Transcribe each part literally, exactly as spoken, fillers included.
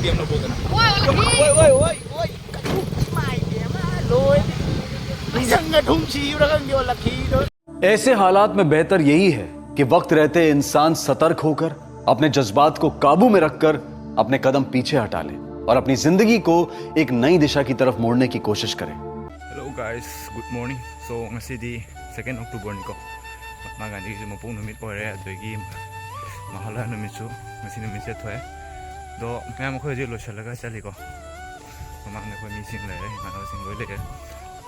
ꯑꯣꯏ, ꯑꯣꯏ, ꯑꯣꯏ, ꯑꯣꯏ, ꯑꯣꯏ, ꯀꯩꯅꯣ, ꯏꯃꯥꯏ ꯄꯦꯝꯃ, ꯂꯣꯏꯔꯦ꯫ ꯃꯤꯁꯪꯒ ꯊꯨꯝ ꯁꯤꯕ꯭ꯔꯥ ꯈꯪꯗꯦ, ꯑꯣ, ꯂꯛꯈꯤꯗꯣ꯫ ऐसे हालात में बेहतर यही है कि वक्त रहते इंसान सतर्क होकर, अपने जज्बात को काबू में रखकर अपने कदम पीछे हटा ले और अपनी जिंदगी को एक नई दिशा की तरफ मोड़ने की कोशिश करे। Hello guys, good morning. So ꯉꯁꯤꯗꯤ second October ꯅꯤꯀꯣ, ꯃꯍꯥꯠꯃꯥ ꯒꯥꯟꯙꯤꯒꯤꯁꯨ ꯃꯄꯣꯛ ꯅꯨꯃꯤꯠ ꯑꯣꯏꯔꯦ, ꯑꯗꯨꯗꯒꯤ ꯃꯍꯥꯂꯥ ꯅꯨꯃꯤꯠꯁꯨ ꯉꯁꯤ ꯅꯨꯃꯤꯠꯁꯦ ꯊꯣꯛꯑꯦ꯫ ꯑꯗꯣ ꯃꯌꯥꯝ ꯑꯩꯈꯣꯏ ꯍꯧꯖꯤꯛ ꯂꯣꯏꯁꯤꯜꯂꯒ ꯆꯠꯂꯤꯀꯣ꯫ ꯃꯃꯥꯡꯗ ꯑꯩꯈꯣꯏ ꯃꯤꯁꯤꯡ ꯂꯩꯔꯦ, ꯏꯃꯥꯟꯅꯕꯁꯤꯡ ꯂꯣꯏ ꯂꯩꯔꯦ꯫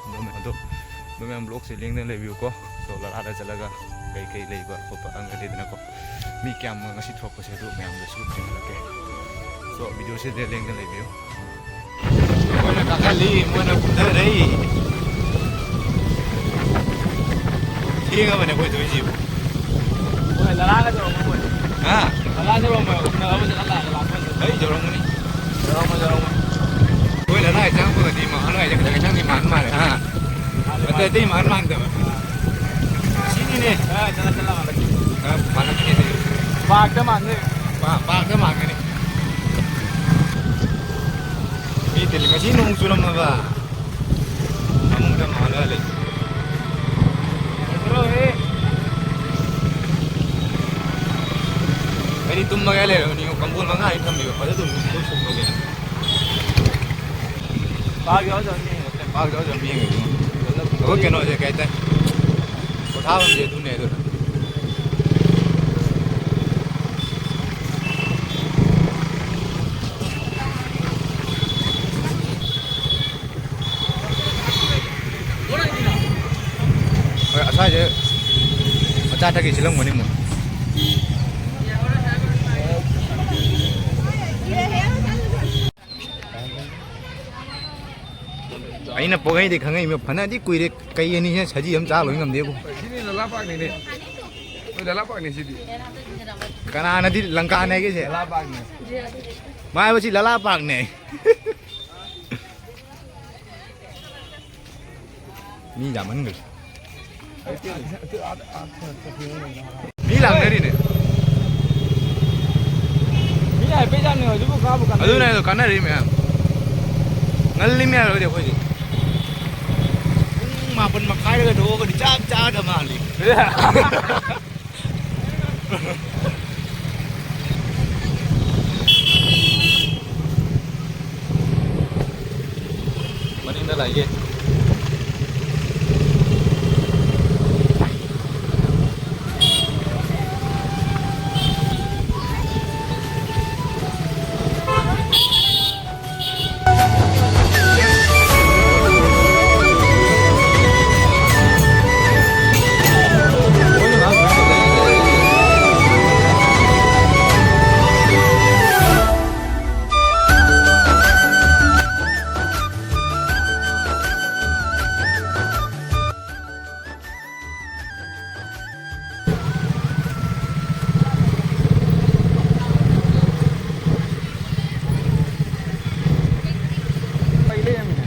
ꯑꯗꯣ ꯃꯌꯥꯝꯗꯣ, ꯑꯗꯣ ꯃꯌꯥꯝ ꯕ꯭ꯂꯣꯛꯁꯦ ꯂꯦꯡꯗꯅ ꯂꯩꯕꯤꯌꯨꯀꯣ꯫ ꯁꯣ ꯂꯂꯥꯗ ꯆꯠꯂꯒ ꯀꯩ ꯀꯩ ꯂꯩꯕ ꯈꯣꯠꯄ ꯍꯪꯒꯗꯦꯗꯅꯀꯣ꯫ ꯃꯤ ꯀꯌꯥꯝ ꯉꯁꯤ ꯊꯣꯛꯄꯁꯦ ꯑꯗꯨ ꯃꯌꯥꯝꯗꯁꯨ ꯊꯦꯡꯅꯔꯛꯀꯦ꯫ ꯁꯣ ꯚꯤꯗꯤꯑꯣꯁꯤꯗ ꯂꯦꯡꯗꯅ ꯂꯩꯕꯤꯌꯨ꯫ ꯃꯣꯏꯅ ꯀꯥꯈꯠꯂꯤ, ꯃꯣꯏꯅ ꯀꯨꯝꯊꯔꯛꯏ꯫ ꯊꯦꯡꯉꯕꯅꯦ ꯑꯩꯈꯣꯏ ꯊꯣꯛꯏꯁꯤꯕꯨ꯫ ꯍꯣꯏ, ꯂꯂꯥꯒ ꯇꯧꯔꯝꯃꯣꯏ꯫ ꯍꯥ? ꯂꯂꯥ ꯇꯧꯔꯝꯃꯣꯏ, ꯎꯅꯕ ꯆꯠꯂꯝꯗꯥꯏꯗ ꯂꯥꯛꯄ ꯑꯣꯏꯅ꯫ ꯑꯩ ꯇꯧꯔꯝꯒꯅꯤ꯫ ꯇꯧꯔꯝꯃꯣꯏ, ꯇꯧꯔꯝꯃꯣꯏ꯫ ꯑꯩꯈꯣꯏ ꯂꯂꯥ ꯆꯪꯉꯛꯄꯒꯗꯤ ꯃꯥ-, ꯍꯜꯂꯛꯏꯁꯦ ꯈꯤꯇꯪ ꯈꯤꯇꯪꯗꯤ ꯃꯥꯟ ꯃꯥꯜꯂꯦ, ꯍꯥ? ꯃꯥꯜꯂꯦ, ꯑꯇꯩ ꯃꯥꯜꯂꯦ꯫ ꯑꯇꯩ ꯃꯥꯟ ꯃꯥꯟꯗꯕ꯫ ꯁꯤꯅꯤꯅꯦ꯫ ꯑ, ꯆꯠꯂ, ꯆꯠꯂ ꯃꯥꯜꯂꯦ꯫ ꯑ, ꯃꯥꯜꯂꯛꯀꯅꯤ ꯑꯗꯨꯗꯤ꯫ ꯄꯥꯔꯛꯇ ꯃꯥꯟꯅꯤ꯫ ꯄꯥ-, ꯄꯥꯔꯛꯇ ꯃꯥꯟꯒꯅꯤ꯫ ꯃꯤ ꯇꯤꯜꯂꯤ꯫ ꯉꯁꯤ ꯅꯣꯡ ꯆꯨꯔꯝꯃꯕ? ꯐꯃꯨꯡꯗ ꯃꯥꯜꯂꯒ ꯂꯩ꯫ ꯑꯩꯗꯤ ꯇꯨꯝꯃꯒ ꯂꯩꯔꯕꯅꯤ, ꯀꯝꯕꯣꯜ ꯃꯉꯥ ꯍꯦꯛ ꯊꯝꯕꯤꯌꯨ, ꯐꯖ ꯇꯨꯝ-, ꯇꯨꯝ-, ꯇꯨꯝꯃꯒꯦ꯫ ꯄꯥꯛ ꯌꯥꯎꯗꯕꯅꯤ꯫ ꯄꯥꯛ ꯌꯥꯎꯗꯕꯅꯤ ꯌꯦꯡꯉꯤꯗꯨ꯫ ꯑꯩꯈꯣꯏ ꯀꯩꯅꯣꯁꯦ ꯀꯩ ꯍꯥꯏꯇꯥꯔꯦ, ꯄꯣꯊꯥꯐꯝꯁꯦ ꯑꯗꯨꯅꯦ ꯑꯗꯨꯅ꯫ ꯍꯣꯏ, ꯑꯁ꯭ꯋꯥꯏꯁꯦ ꯑꯆꯥ ꯑꯊꯛꯀꯤ ꯁꯤꯜꯂꯝꯒꯅꯤ ꯑꯃꯨꯛ꯫ ꯑꯩꯅ ꯄꯣꯉꯩꯗꯤ ꯈꯪꯉꯛꯏꯃꯦ, ꯐꯅꯗꯤ ꯀꯨꯏꯔꯦ, ꯀꯩ ꯑꯅꯤꯁꯤꯅ ꯁꯖꯤ ꯑꯃ ꯆꯥ ꯂꯣꯏ ꯉꯝꯗꯦꯕꯨ꯫ ꯁꯤꯗꯤ ꯂꯂꯥ ꯄꯥꯛꯅꯤꯅꯦ꯫ ꯍꯣꯏ, ꯂꯂꯥ ꯄꯥꯛꯅꯤ ꯁꯤꯗꯤ꯫ ꯀꯅꯥꯅꯗꯤ ꯂꯪꯀꯥꯅꯦ ꯍꯥꯏꯒꯦꯁꯦ? ꯂꯂꯥ ꯄꯥꯛꯅꯤ꯫ ꯃꯥ ꯍꯥꯏꯕꯁꯤ ꯂꯂꯥ ꯄꯥꯛꯅꯦ꯫ ꯃꯤ ꯌꯥꯝꯃꯟꯈ꯭ꯔꯦ꯫ ꯃꯤ ꯂꯥꯛꯅꯔꯤꯅꯦ꯫ ꯃꯤ ꯍꯥꯏꯐꯦꯠ ꯌꯥꯝꯅ ꯍꯧꯖꯤꯛꯄꯨ ꯀꯥꯕꯨ ꯀꯥꯟꯅꯩ꯫ ꯑꯗꯨꯅ ꯑꯗꯨ ꯀꯥꯟꯅꯔꯤ ꯃꯌꯥꯝ꯫ ꯉꯜꯂꯤ ꯃꯌꯥꯝ ꯑꯩꯈꯣꯏꯗꯤ꯫ ꯄꯨꯡ ꯃꯥꯄꯟ ꯃꯈꯥꯏꯗꯒ ꯊꯣꯛꯑꯒꯗꯤ ꯆꯞ ꯆꯥꯒꯗꯕ ꯃꯥꯜꯂꯤ꯫ ꯃꯅꯤꯡꯗ ꯂꯥꯛꯏꯌꯦ꯫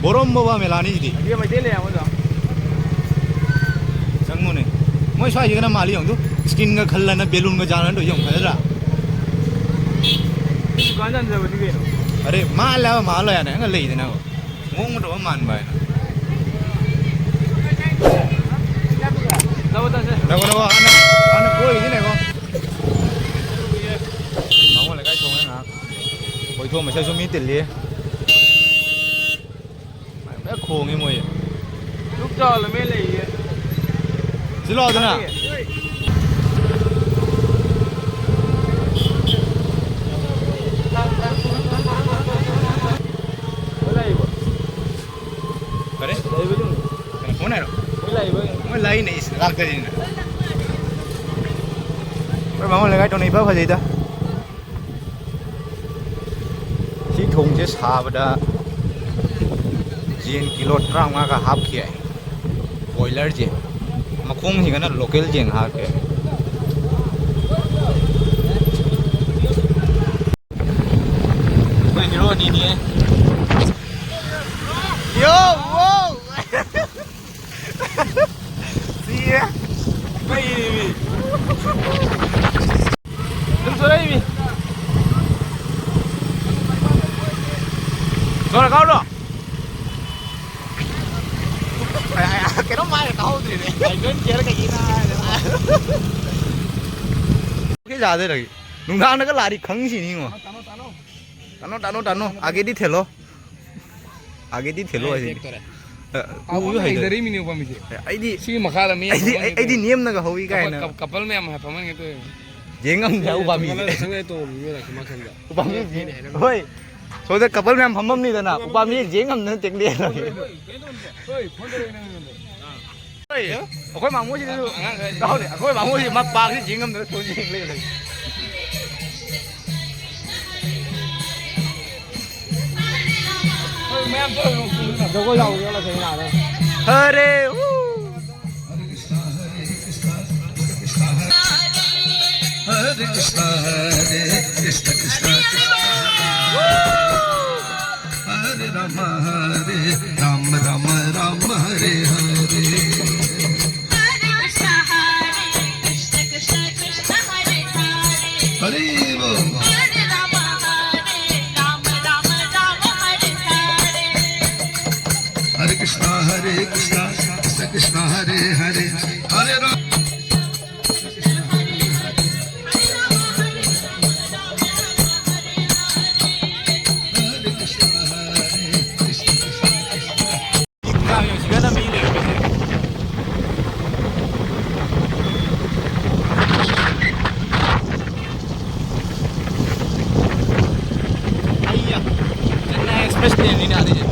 ꯕꯣꯔꯣꯝ ꯕꯕꯥ ꯃꯦꯂꯥꯅꯤ ꯁꯤꯗꯤ꯫ ꯃꯩꯇꯩ ꯂꯩꯔꯝꯒꯗ꯭ꯔꯣ? ꯆꯪꯉꯨꯅꯦ꯫ ꯃꯣꯏ ꯁ꯭ꯋꯥꯏꯁꯤꯒꯅ ꯃꯥꯜꯂꯤ ꯌꯦꯡꯉꯨ꯫ ꯁ꯭ꯀꯤꯟꯒ ꯈꯜꯂꯅ ꯕꯦꯂꯨꯟꯒ ꯖꯥꯔꯅ ꯇꯧ ꯌꯦꯡꯉꯨ ꯐꯖꯗ꯭ꯔꯥ? ꯗꯨꯀꯥꯟ ꯆꯟꯖꯕꯅꯤ ꯀꯩꯅꯣ꯫ ꯑꯔꯦ ꯃꯥꯜꯂꯦ ꯍꯥꯏꯕ ꯃꯥꯜꯂꯣꯏ ꯍꯥꯏꯅ ꯑꯩꯅ ꯂꯩꯗꯅ꯫ ꯃꯑꯣꯡ ꯃꯇꯧ ꯑꯃ ꯃꯥꯟꯕ ꯍꯥꯏꯅ꯫ ꯂꯧ ꯆꯠꯁꯦ꯫ ꯅꯪꯉꯣ, ꯅꯪꯉꯣ, ꯍꯥꯟꯅ, ꯍꯥꯟꯅ ꯀꯣꯏꯈꯤꯁꯤꯅꯦꯀꯣ꯫ ꯕꯥꯃꯣꯟ ꯂꯩꯀꯥꯏ ꯊꯣꯡꯉꯦ ꯉꯥꯏꯍꯥꯛ꯫ ꯀꯣꯏꯊꯣꯛꯑꯝꯕꯁꯤꯗꯁꯨ ꯃꯤ ꯇꯤꯜꯂꯤ꯫ ꯐꯖꯅ ꯈꯣꯡꯉꯤ ꯃꯣꯏ꯫ ꯗꯨꯛ ꯆꯥꯎꯅ ꯃꯤ ꯂꯩꯌꯦ꯫ ꯁꯤ ꯂꯥꯛꯑꯣꯗꯅ꯫ ꯂꯩꯕ꯫ ꯀꯔꯤ? ꯂꯩꯕꯗꯨ꯫ ꯀꯩꯅꯣ, ꯐꯣꯟ ꯍꯥꯏꯔꯣ? ꯃꯣꯏ ꯂꯩꯕ꯫ ꯃꯣꯏ ꯂꯩꯅꯦ, ꯏꯁ, ꯂꯥꯛꯇꯗꯤꯅ꯫ ꯑꯩꯈꯣꯏ ꯕꯥꯃꯣꯟ ꯂꯩꯀꯥꯏ ꯇꯧꯅ ꯏꯐ ꯐꯖꯩꯗ꯫ ꯁꯤ ꯊꯣꯡꯁꯦ ꯁꯥꯕꯗ ꯌꯦꯟ ꯀꯤꯂꯣ ꯇꯔꯥꯃꯉꯥꯒ ꯍꯥꯞꯈꯤ ꯍꯥꯏ꯫ ꯕꯣꯏꯂꯔꯁꯦ꯫ ꯃꯈꯣꯡꯁꯤꯒꯅ ꯂꯣꯀꯦꯜ ꯌꯦꯟ ꯍꯥꯞꯈꯤ꯫ ꯑꯩꯈꯣꯏ ꯍꯤꯔꯣꯅꯤꯅꯦ꯫ ꯌꯣ! ꯋꯣ! ꯁꯤꯔꯦ꯫ ꯃꯩꯅꯤꯃꯤ꯫ ꯑꯗꯨꯝ ꯊꯣꯔꯛꯏꯃꯤ꯫ ꯂꯣꯏꯔ ꯀꯥꯎꯔꯣ꯫ ꯀꯩꯅꯣꯝ ꯍꯥꯏꯔꯦ ꯇꯥꯍꯧꯗ꯭ꯔꯤꯅꯦ꯫ ꯑꯩ ꯂꯣꯏ ꯆꯦꯜꯂ ꯀꯩꯒꯤꯅꯣ ꯍꯥꯏꯔꯦ꯫ ꯀꯩ ꯆꯥꯗꯣꯏꯔꯒꯦ? ꯅꯨꯡꯗꯥꯡꯗꯒ ꯂꯥꯛꯑꯗꯤ ꯈꯪꯉꯤꯁꯤꯅꯤꯉꯣ꯫ ꯇꯥꯅꯣ, ꯇꯥꯅꯣ, ꯇꯥꯅꯣ꯫ ꯑꯥꯒꯦꯗꯤ ꯊꯦꯜꯂꯣ꯫ ꯑꯥꯒꯦꯗꯤ ꯊꯦꯜꯂꯣ ꯑꯩ ꯍꯥꯏꯁꯤꯅꯤ꯫ ꯇꯦꯛꯇꯣꯔꯦ꯫ ꯑ, ꯎ ꯑꯩꯈꯣꯏꯅ ꯍꯩꯗꯣꯔꯦ꯫ ꯍꯩꯗꯔꯤꯃꯤꯅꯦ ꯎꯄꯥꯝꯕꯤꯁꯦ꯫ ꯑꯦ, ꯑꯩꯗꯤ, ꯁꯤꯒꯤ ꯃꯈꯥꯗ ꯃꯤ ꯑꯩꯗꯤ, ꯐꯝꯍꯟꯒꯦ ꯑꯩꯗꯤ ꯇꯧꯔꯤꯅꯦ꯫ ꯅꯦꯝꯅꯒ ꯍꯧꯏ ꯀꯄꯜ-, ꯀꯥꯏꯅ꯫ ꯀꯞ-, ꯀꯄꯜ ꯃꯌꯥꯝ ꯐꯝꯍꯟꯒꯦ ꯇꯧꯔꯤꯅꯦ꯫ ꯌꯦꯡ ꯉꯝꯗꯦ ꯍꯥꯏꯕ ꯎꯄꯥꯝꯕꯤꯁꯦ꯫ ꯆꯪꯉꯛꯑꯦ ꯇꯣꯡꯉꯝꯃꯤꯕ ꯃꯥꯁꯦ꯫ ꯎꯄꯥꯝꯕꯤ, ꯍꯣꯏ꯫ ꯁꯣꯝꯗ ꯀꯄꯜ ꯃꯌꯥꯝ ꯐꯝꯃꯝꯅꯤꯗꯅ, ꯎꯄꯥꯝꯕꯤ ꯌꯦꯡ ꯉꯝꯗꯅ ꯇꯦꯛꯂꯛꯑꯦ꯫ ꯍꯣꯏ, ꯑꯩꯈꯣꯏ ꯃꯥꯃꯣꯁꯤꯗꯁꯨ ꯇꯥꯍꯧꯗꯦ꯫ ꯑꯩꯈꯣꯏ ꯃꯥꯃꯣꯁꯤ ꯃꯄꯥꯛꯁꯤ ꯌꯦꯡ ꯉꯝꯗꯅ ꯐꯣꯟ ꯌꯦꯡ ꯂꯩꯔꯦ꯫ ꯖꯒꯣꯏ ꯌꯥꯎꯕ ꯌꯥꯎꯔ ꯆꯠꯂ ꯂꯥꯛꯑꯗꯝꯅꯤ꯫ ꯍꯔꯦ ꯎ꯫ Hare Krishna, Hare Krishna, Krishna Krishna, Hare Hare, Hare Krishna, Krishna Krishna, Hare Rama, Hare Rama, Rama Rama, Hare Hare. Hare Bol. Hare Krishna, Hare Krishna, Krishna Krishna, Hare Hare, Hare Rama. ꯑꯩꯌꯥ, Chennai express ꯇ꯭ꯔꯦꯟꯅꯤꯅꯦ ꯑꯗꯨꯗꯤ꯫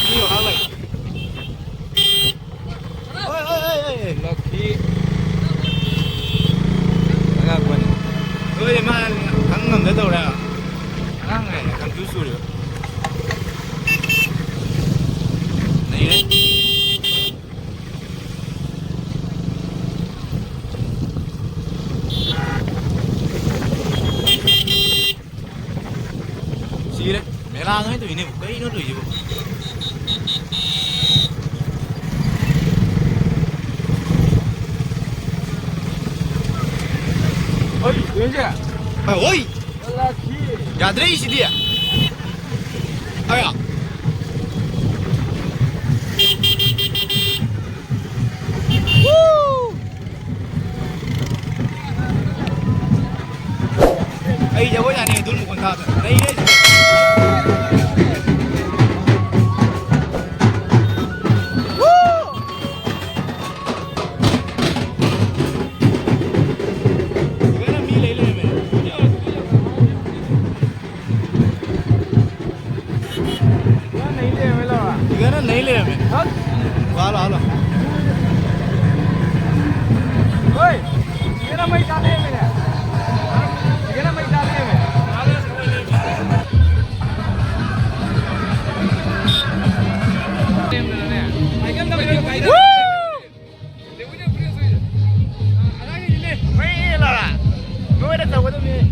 ꯃꯤ ꯉꯥꯏꯍꯥꯛ ꯂꯩ꯫ ꯍꯣꯏ, ꯍꯣꯏ, ꯍꯣꯏ, ꯍꯣꯏ꯫ ꯂꯛꯀꯤ꯫ ꯑꯉꯛꯄꯅꯤ꯫ ꯂꯣꯏꯔꯦ, ꯃꯥ ꯈꯪ ꯉꯝꯗ ꯇꯧꯔꯦ꯫ ꯑꯉꯥꯡ ꯍꯥꯏꯅ confuse ꯆꯨꯔꯤꯕ꯫ ꯅꯩꯔꯦ꯫ ꯁꯤꯔꯦ꯫ ꯃꯦꯂꯥ ꯑꯗꯨꯃꯥꯏꯅ ꯇꯧꯔꯤꯅꯦꯕꯨ꯫ ꯀꯩꯅꯣ ꯇꯧꯔꯤꯁꯤꯕꯨ? ꯌꯦꯡꯁꯦ꯫ ꯑꯣꯏ! ꯌꯥꯗ꯭ꯔꯦ ꯁꯤꯗꯤ꯫ ꯑꯌꯥ! ꯑꯩ ꯖꯒꯣꯏ ꯁꯥꯅꯤꯡꯉꯦ, ꯙꯨꯜ ꯃꯈꯣꯟ ꯇꯥꯕꯗ꯫ ꯅꯩꯔꯦ꯫ ꯁꯤꯗꯅ ꯃꯤ ꯂꯩ ꯂꯩꯔꯝꯃꯦ꯫ ꯁꯤꯗꯅ ꯅꯩ ꯂꯩꯔꯝꯃꯦ꯫ ꯍꯠ! Hello, hello. ꯍꯣꯏ! ꯁꯤꯗꯅ ꯃꯩ ꯇꯥ ꯂꯩꯔꯝꯃꯦꯅꯦ꯫ ꯁꯤꯗꯅ ꯃꯩ ꯇꯥ ꯂꯩꯔꯝꯃꯦ꯫ Woo! ꯃꯩ ꯂꯥꯛꯑꯦ꯫ ꯅꯣꯏꯅ ꯇꯧꯒꯗꯕꯅꯤ꯫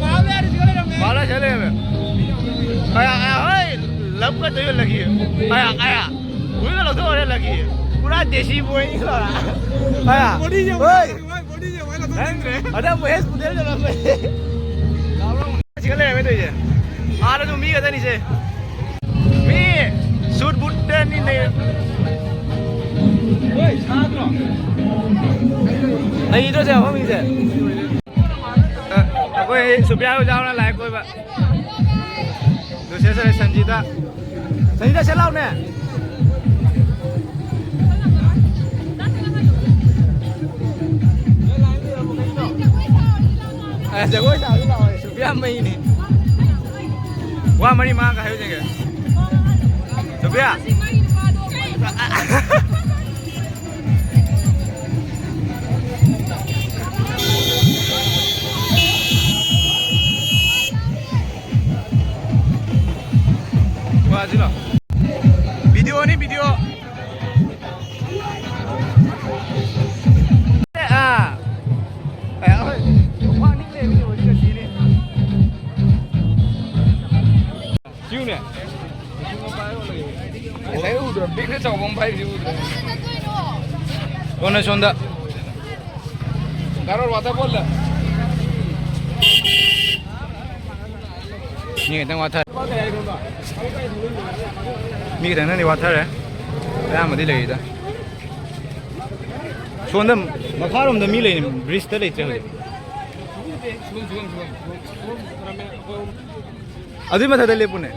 ꯃꯥ ꯂꯥꯛꯑꯦ, ꯁꯤꯗ ꯂꯩꯔꯝꯃꯦ꯫ ꯑꯌꯥ, ꯑꯌꯥ, ꯍꯣꯏ꯫ ꯂꯞꯀ ꯇꯧ ꯌꯣꯜꯂꯛꯈꯤ꯫ ꯑꯌꯥ, ꯑꯌꯥ꯫ ꯍꯨꯏꯒ ꯂꯧꯊꯣꯛꯑ ꯌꯣꯜꯂꯛꯈꯤ꯫ ꯄꯨꯔꯥ ꯗꯦꯁꯤ ꯕꯣꯏꯅꯤ ꯂꯥꯛꯑꯦ꯫ ꯑꯌꯥ꯫ ꯕꯣꯗꯤ ꯌꯦꯡꯉꯨ, ꯍꯣꯏ꯫ ꯃꯥꯏ ꯕꯣꯗꯤ ꯌꯦꯡꯉꯨ, ꯑꯩ ꯂꯧꯊꯣꯛꯅꯤꯡꯗ꯭ꯔꯦ꯫ ꯍꯟꯗꯛ ꯃꯍꯦꯁ ꯄꯨꯗꯦꯜ ꯌꯣꯜꯂꯛꯄ꯫ ꯁꯤꯒ ꯂꯩꯔꯝꯃꯦ ꯇꯧꯔꯤꯁꯦ꯫ ꯑꯥꯗꯁꯨ ꯃꯤ ꯈꯛꯇꯅꯤꯁꯦ꯫ ꯃꯤ ꯁꯨꯠ ꯕꯨꯠꯇꯅꯤ ꯅꯩ-, ꯅꯩꯗ꯭ꯔꯣ ꯁꯦ ꯃꯐꯝꯁꯤꯡꯁꯦ? ꯑ, ꯑꯩꯈꯣꯏ ꯁꯨꯄ꯭ꯔꯤꯌꯥ ꯍꯣꯏ ꯌꯥꯎꯅ ꯂꯥꯛꯑꯦ ꯀꯣꯏꯕ꯫ ꯂꯨꯁꯦ ꯁꯔꯦ ꯁꯟꯖꯤꯇꯥ꯫ ꯁꯟꯖꯤꯇꯥ ꯁꯦ ꯂꯥꯎꯅꯦ꯫ ꯑ, ꯖꯒꯣꯏ ꯁꯥꯁꯤ ꯂꯥꯛꯑꯣ꯫ ꯁꯨꯄ꯭ꯔꯤꯌꯥ ꯃꯩꯅꯤ꯫ ꯋꯥ ꯃꯔꯤ ꯃꯉꯥꯒ ꯍꯥꯏꯌꯨ ꯌꯦꯡꯒꯦ꯫ ꯁꯣꯐꯤꯌꯥ꯫ ꯋꯥꯁꯤꯂꯣ꯫ ꯚꯤꯗꯤꯑꯣꯅꯤ, ꯚꯤꯗꯤꯑꯣ꯫ ꯑꯥ꯫ ꯑꯦ, ꯍꯣꯏ꯫ ꯋꯥꯅꯤꯡ ꯂꯩꯔꯝꯃꯤ ꯍꯧꯖꯤꯛ ꯉꯁꯤꯅꯤ꯫ ꯁꯤꯎꯅꯦ꯫ ꯉꯁꯥꯏ ꯎꯗ꯭ꯔꯣ? ꯕꯦꯛ ꯈꯔ ꯆꯥꯎꯕ ꯑꯃ ꯄꯥꯏꯔꯤꯁꯤ ꯎꯗ꯭ꯔꯣ? ꯀꯣꯟꯅ ꯁꯣꯝꯗ꯫ ꯃꯤ ꯈꯤꯇꯪ ꯋꯥꯊꯔꯦ꯫ ꯃꯤ ꯈꯤꯇꯪꯅꯗꯤ ꯋꯥꯊꯔꯦ꯫ ꯑꯌꯥꯝꯕꯗꯤ ꯂꯩꯔꯤꯗ꯫ ꯁꯣꯝꯗ ꯃꯈꯥꯔꯣꯝꯗ ꯃꯤ ꯂꯩꯔꯤ, ꯕ꯭ꯔꯤꯖꯇ ꯂꯩꯇ꯭ꯔꯦ ꯍꯧꯖꯤꯛ꯫ ꯑꯗꯨꯏ ꯃꯊꯛꯇ ꯂꯦꯞꯄꯨꯅꯦ꯫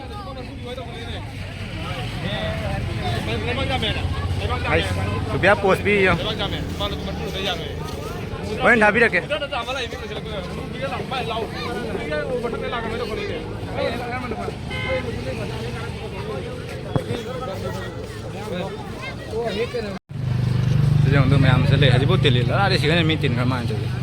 ꯑꯩꯁ, ꯁꯨꯄ꯭ꯔꯤꯌꯥ ꯄꯣꯁ ꯄꯤ ꯌꯦꯡꯉꯣ꯫ ꯍꯣꯔꯦꯟ ꯊꯥꯕꯤꯔꯛꯀꯦ꯫ ꯁꯤ ꯌꯦꯡꯉꯨ, ꯑꯗꯨ ꯃꯌꯥꯝ ꯆꯠꯂꯦ꯫ ꯍꯧꯖꯤꯛꯐꯥꯎ ꯇꯤꯜꯂꯤ꯫ ꯂꯔꯥꯗꯤ ꯁꯤꯒꯅꯤ ꯃꯤ ꯇꯤꯟꯈ꯭ꯔ ꯃꯥꯜꯂꯦ ꯇꯧꯔꯤꯁꯦ꯫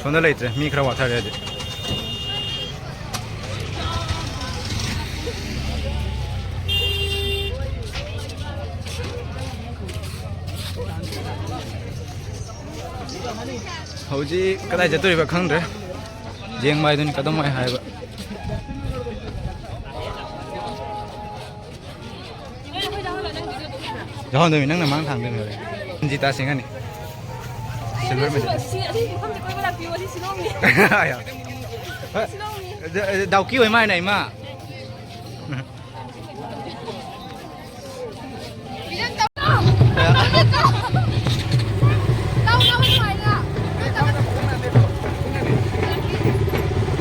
ꯁꯣꯝꯗ ꯂꯩꯇ꯭ꯔꯦ, ꯃꯤ ꯈꯔ ꯋꯥꯊꯔꯦ ꯍꯧꯖꯤꯛ꯫ ꯍꯧꯖꯤꯛ ꯀꯗꯥꯏ ꯆꯠꯇꯣꯔꯤꯕ ꯈꯪꯗ꯭ꯔꯦ꯫ ꯌꯦꯡꯕ ꯍꯥꯏꯗꯨꯅꯤ, ꯀꯗꯧꯉꯩ ꯍꯥꯏꯕ꯫ ꯌꯥꯎꯍꯟꯗꯣꯏꯅꯤ, ꯅꯪꯅ ꯃꯥꯡ ꯊꯥꯡꯗꯣꯏꯅꯤ ꯍꯣꯔꯦꯟ꯫ ꯔꯟꯖꯤꯇꯥ ꯁꯤꯡꯉꯅꯤ꯫ Silver medal. ꯁꯤ, ꯑꯁꯤ ꯃꯐꯝꯁꯦ ꯀꯣꯏꯕ ꯂꯥꯛꯄꯤꯌꯨ, ꯑꯁꯤ ꯁꯤꯂꯣꯡꯅꯤ꯫ ꯁꯤꯂꯣꯡꯅꯤ꯫ ꯗ-, ꯗꯥꯎꯀꯤ ꯑꯣꯏ ꯃꯥꯜꯂꯦ ꯏꯃꯥ꯫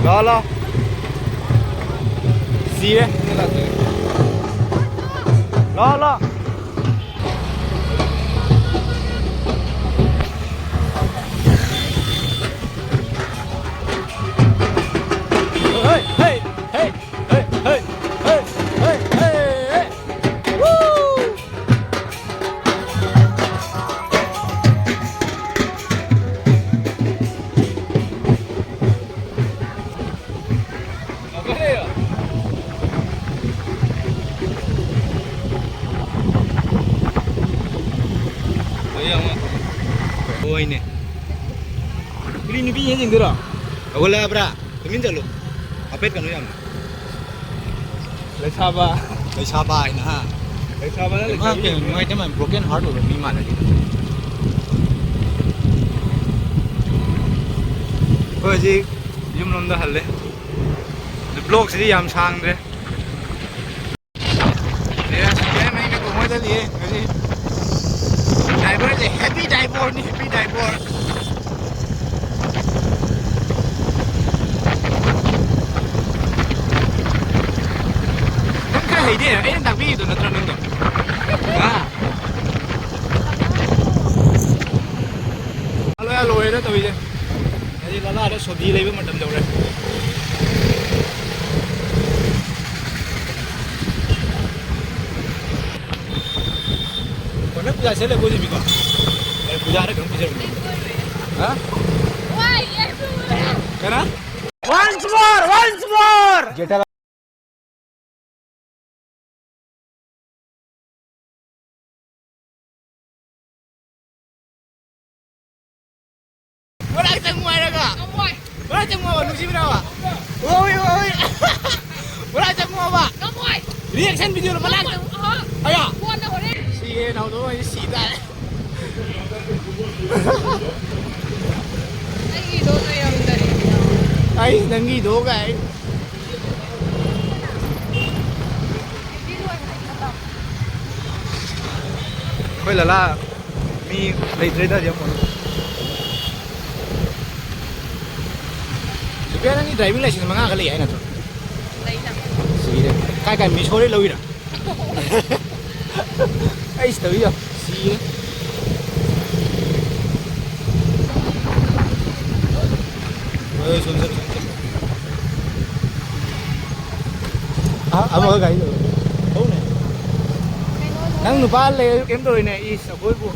ꯂꯥꯛꯑꯣ, ꯂꯥꯛꯑꯣ꯫ ꯁꯤꯔꯦ꯫ ꯂꯥꯛꯑꯣ, ꯂꯥꯛꯑꯣ꯫ ꯍꯩ, ꯍꯩ, ꯍꯩ꯫ ꯍꯦ, ꯍꯦ, ꯍꯦ, ꯍꯦ, ꯍꯦ, ꯍꯦ꯫ ꯋꯨ! ꯍꯣꯏꯅꯦ꯫ ꯀꯔꯤ ꯅꯨꯄꯤ ꯌꯦꯡ ꯌꯦꯡꯗꯣꯏꯔꯣ? ꯍꯧꯒꯠꯂꯛꯑꯕ꯭ꯔꯥ? ꯇꯨꯃꯤꯟ ꯆꯠꯂꯨ꯫ ꯍꯥꯄꯦꯠ ꯀꯅꯨ ꯌꯥꯝꯅ꯫ ꯂꯩꯁꯥꯕ꯫ ꯂꯩꯁꯥꯕ ꯍꯥꯏꯅ, ꯍꯥ? ꯂꯩꯁꯥꯕꯅ ꯏꯃꯥ, ꯂꯩꯁꯥꯕꯤ ꯀꯩꯅꯣ ꯌꯦꯡꯉꯤ꯫ ꯅꯨꯡꯉꯥꯏꯇꯦ, ꯃꯥ broken heart ꯑꯣꯏꯕ ꯃꯤ ꯃꯥꯜꯂꯦ꯫ ꯑꯩꯈꯣꯏ ꯍꯧꯖꯤꯛ ꯌꯨꯝꯂꯣꯝꯗ ꯍꯜꯂꯦ꯫ ꯑꯗꯨ vlogꯁꯤꯗꯤ ꯌꯥꯝ ꯁꯥꯡꯗ꯭ꯔꯦ꯫ ꯌꯦꯁ, ꯌꯦꯟ ꯑꯩꯅ ꯀꯣꯡꯃꯣꯏꯗ ꯂꯤꯌꯦ ꯉꯁꯤ꯫ Driverꯁꯦ happy driverꯅꯤ, happy driver꯫ ꯅꯪ ꯈꯔ ꯍꯩꯗꯦ, ꯑꯩꯅ ꯇꯥꯛꯄꯤꯔꯤꯗꯣ ꯅꯠꯇ꯭ꯔꯣ ꯅꯪꯗꯣ? ꯍꯥ? ꯂꯣꯏꯔꯦ, ꯂꯣꯏꯔꯦ ꯇꯧꯔꯤꯁꯦ꯫ ꯍꯥꯏꯗꯤ ꯂꯂꯥꯗ ꯁꯣꯕꯤ ꯂꯩꯕ ꯃꯇꯝ ꯌꯧꯔꯦ꯫ ꯀꯣꯟꯅ ꯄꯨꯖꯥ ꯁꯦꯠꯂ ꯀꯣꯏꯗꯣꯏꯅꯤꯀꯣ? ꯑꯦ, ꯄꯨꯖꯥꯗ ꯀꯩꯅꯣꯝ ꯄꯤꯖꯔꯝꯒꯦ꯫ ꯍꯥ? Why everywhere? ꯀꯅꯥ? Once more, once more! ꯃꯅꯥꯛ ꯆꯪꯉꯨ ꯍꯥꯏꯔꯒ꯫ ꯉꯝꯃꯣꯏ꯫ ꯃꯅꯥꯛ ꯆꯪꯉꯨ ꯍꯥꯏꯕ, ꯅꯨꯡꯁꯤꯕꯤꯔꯕ? ꯉꯝꯃꯣꯏ꯫ ꯍꯣꯏ, ꯍꯣꯏ꯫ ꯃꯅꯥꯛ ꯆꯪꯉꯨ ꯍꯥꯏꯕ꯫ ꯉꯝꯃꯣꯏ꯫ Reaction video ꯂꯣ, ꯃꯅꯥꯛ ꯉꯝꯃꯣꯏ꯫ ꯑꯍ꯫ ꯑꯌꯥ꯫ ꯀꯣꯟꯅ ꯍꯣꯔꯦꯟ꯫ ꯁꯤꯌꯦ, ꯅꯥꯎꯗꯣ, ꯑꯩ ꯁꯤ ꯇꯥꯔꯦ꯫ ꯑꯩꯒꯤꯗꯣ ꯂꯩꯔꯝꯗꯔꯦ꯫ ꯑꯩ ꯅꯪꯒꯤꯗꯣ ꯀꯥꯏ꯫ ꯑꯩꯈꯣꯏ ꯂꯂꯥ ꯃꯤ ꯂꯩꯇ꯭ꯔꯦꯗ ꯍꯧꯖꯤꯛ ꯑꯃꯨꯛ꯫ ꯁꯨꯄ꯭ꯔꯤꯌꯥ, ꯅꯪꯒꯤ driving license ꯃꯉꯥꯒ ꯂꯩ ꯍꯥꯏ ꯅꯠꯇ꯭ꯔꯣ? ꯂꯩꯅ꯫ ꯁꯤꯔꯦ꯫ ꯀꯥꯏ ꯀꯥꯏ ꯃꯤꯁꯣꯔꯗꯩ ꯂꯧꯏꯔꯥ? ꯑꯩꯁ ꯇꯧꯏ ꯌꯥ꯫ ꯁꯤꯔꯦ꯫ ꯍꯣꯏ, ꯁꯣꯝ ꯆꯠꯂꯨ, ꯁꯣꯝ ꯆꯠꯂꯨ꯫ ꯑ-, ꯑꯃꯒ ꯒꯥꯔꯤ ꯇꯧꯔꯦ꯫ ꯍꯧꯅꯦ꯫ ꯅꯪ ꯅꯨꯄꯥ ꯂꯩꯔꯁꯨ ꯀꯩꯝ ꯇꯧꯔꯣꯏꯅꯦ꯫ ꯏꯁ, ꯑꯩꯈꯣꯏꯕꯨ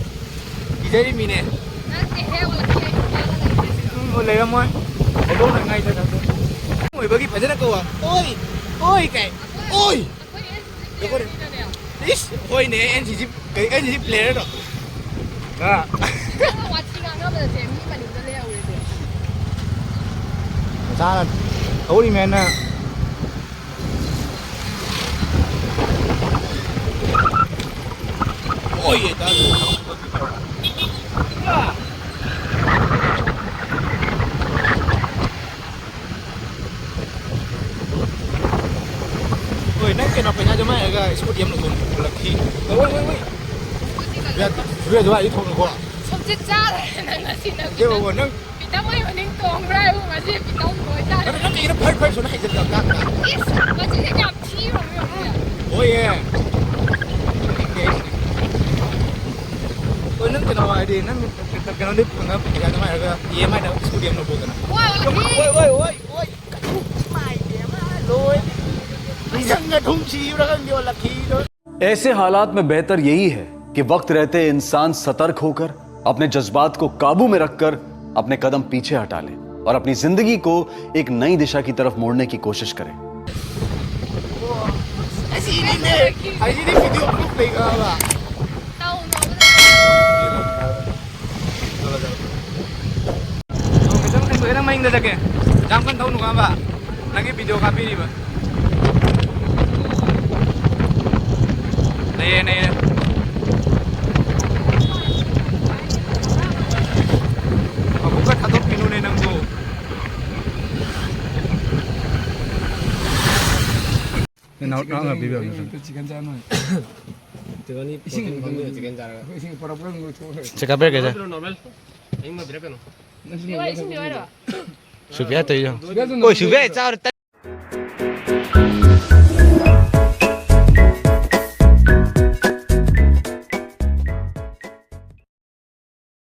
ꯀꯤꯖꯔꯤꯃꯤꯅꯦ꯫ ꯅꯠꯇꯦꯍꯦ, ꯋꯥꯊꯤ ꯑꯩ ꯅꯨꯄꯥꯒ ꯂꯩꯇꯦ ꯁꯤꯗ꯫ ꯎꯝ, ꯂꯩꯔꯝꯃꯣꯏ꯫ ꯍꯧꯗꯣꯡꯅ ꯉꯥꯏꯗ ꯊꯝꯗꯣꯏ꯫ ꯑꯣꯏꯕꯒꯤ ꯐꯖꯅ ꯀꯧꯕ꯫ ꯑꯣꯏ! ꯑꯣꯏ! ꯀꯥꯏ꯫ ꯑꯣꯏ! ꯑꯩꯈꯣꯏ ꯑꯩꯈꯣꯏ ꯏꯁ, ꯍꯣꯏꯅꯦ, ꯑꯦꯟ ꯁꯤ ꯁꯤ, ꯀꯩ, ꯑꯦꯟ ꯁꯤ ꯁꯤ player ꯗꯣ꯫ ꯑ꯫ ꯅꯪꯅ ꯋꯥꯊꯤ ꯉꯥꯡꯅꯕꯗꯁꯦ ꯃꯤ ꯃꯅꯤꯡꯗ ꯂꯩꯍꯧꯔꯦ ꯑꯗꯣ꯫ ꯃꯆꯥꯅ ꯊꯧꯔꯤꯃꯦꯅ꯫ ꯑꯣꯏꯌꯦ, ꯇꯥꯗ꯭ꯔꯣ? ꯍꯣꯏ, ꯅꯪ ꯀꯩꯅꯣ ꯄꯩꯁꯥꯗꯣ ꯃꯥꯏꯔꯒ ꯁ꯭ꯀꯨꯇꯤ ꯑꯃ ꯂꯧꯊꯣꯛ ꯂꯛꯈꯤ꯫ ꯍꯣꯏ, ꯍꯣꯏ, ꯍꯣꯏ꯫ ꯁꯨꯔꯦ, ꯑꯗꯨ ꯑꯩ ꯊꯣꯛꯂꯀꯣ꯫ ꯁꯨꯝꯆꯤꯠ ꯆꯥꯔꯦ ꯅꯪ ꯉꯁꯤ ꯅꯪ ꯌꯦꯡꯉꯣ, ꯅꯪ ꯄꯤꯇꯝ ꯍꯣꯏ ꯃꯅꯤꯡ ꯇꯣꯡꯕ꯭ꯔꯥ ꯍꯥꯏꯕꯨ ꯉꯁꯤ ꯄꯤꯇꯝ ꯂꯣꯏ ꯇꯥꯔꯦ꯫ ꯅꯪ ꯀꯩꯒꯤꯅꯣ ꯐꯔ ꯐꯔ ꯁꯨꯅ ꯍꯩꯖꯤꯜꯂꯒ ꯀꯥꯟꯗ? ꯏꯁ, ꯃꯁꯤꯗꯤ ꯌꯥꯝ ꯊꯤꯕ ꯑꯃ ꯌꯥꯎꯔꯦ꯫ ꯍꯣꯏꯌꯦ꯫ ꯍꯣꯏ, ꯅꯪ ꯀꯩꯅꯣ ꯍꯥꯏꯗꯤ ꯅꯪ ꯀꯩꯅꯣꯗꯤ ꯐꯪꯉ ꯄꯩꯁꯥꯗꯣ ꯃꯥꯏꯔꯒ ꯏ ꯑꯦꯝ ꯑꯥꯏꯗ ꯁ꯭ꯀꯨꯇꯤ ꯑꯃ ꯂꯧꯊꯣꯛꯇꯅ꯫ ꯋꯥ, ꯋꯥ, ꯍꯣꯏ, ꯍꯣꯏ, ꯍꯣꯏ, ꯍꯣꯏ꯫ ꯂꯣꯏ꯫ ꯃꯤꯁꯪꯒ ꯊꯨꯝ ꯁꯤꯕ꯭ꯔꯥ ꯈꯪꯗꯦ, ꯂꯛꯈꯤꯗꯣ꯫ ऐसे हालात में बेहतर यही है कि वक्त रहते इंसान सतर्क होकर, अपने जज्बात को काबू में रखकर अपने कदम पीछे हटा ले और अपनी जिंदगी को एक नई दिशा की तरफ मोड़ने की कोशिश करे। ꯑꯁꯤꯅꯤꯅꯦ, ꯑꯁꯤꯗꯤ video proof ꯂꯩꯈ꯭ꯔꯕ꯫ ꯇꯧꯅꯕꯗ꯫ ꯆꯠꯂꯣ, ꯆꯠꯂꯣ꯫ ꯈꯤꯇꯪ ꯊꯦꯡꯗꯣꯛꯑꯦ, ꯅꯪ ꯃꯅꯤꯡꯗ ꯆꯠꯀꯦ꯫ ꯌꯥꯝ ꯀꯟꯅ ꯊꯧꯅꯨ ꯈꯪꯉꯕ? ꯅꯪꯒꯤ video ꯀꯥꯞꯄꯤꯔꯤꯕ꯫ ꯅꯩꯌꯦ, ꯅꯩꯌꯦ꯫ ꯃꯕꯨꯛꯀ ꯊꯥꯗꯣꯛꯄꯤꯅꯨꯅꯦ ꯅꯪꯕꯨ꯫ ꯅꯅꯥꯎ, ꯅꯅꯥꯎ ꯅꯨꯄꯤꯕꯨ ꯌꯥꯝ ꯅꯨꯡꯁꯤ꯫ ꯆꯤꯛꯀꯟ ꯆꯥꯅꯣꯏ꯫ ꯏꯁꯤꯡ ꯆꯤꯛꯀꯟ ꯆꯥꯔꯒ꯫ ꯏꯁꯤꯡ ꯄꯨꯔꯛꯄ꯭ꯔꯥ ꯂꯣꯏꯊꯣꯛꯈ꯭ꯔꯦ꯫ ꯆꯦ ꯀꯥꯄꯤꯔꯛꯀꯦ, ꯁꯦ꯫ ꯅꯣꯔꯃꯦꯜ꯫ ꯑꯌꯤꯡꯕ ꯄꯤꯔꯛꯀꯅꯨ꯫ ꯁꯨꯄꯤꯌꯥ ꯇꯧꯔꯤꯗꯣ꯫ ꯁꯨꯄꯤꯌꯥ ꯇꯧꯔꯤꯗꯣ꯫ ꯁꯨꯄꯤꯌꯥ ꯇꯧꯔꯤꯗꯣ꯫ ꯑꯣꯏ, ꯁꯨꯄꯤꯌꯥ ꯆꯥꯔ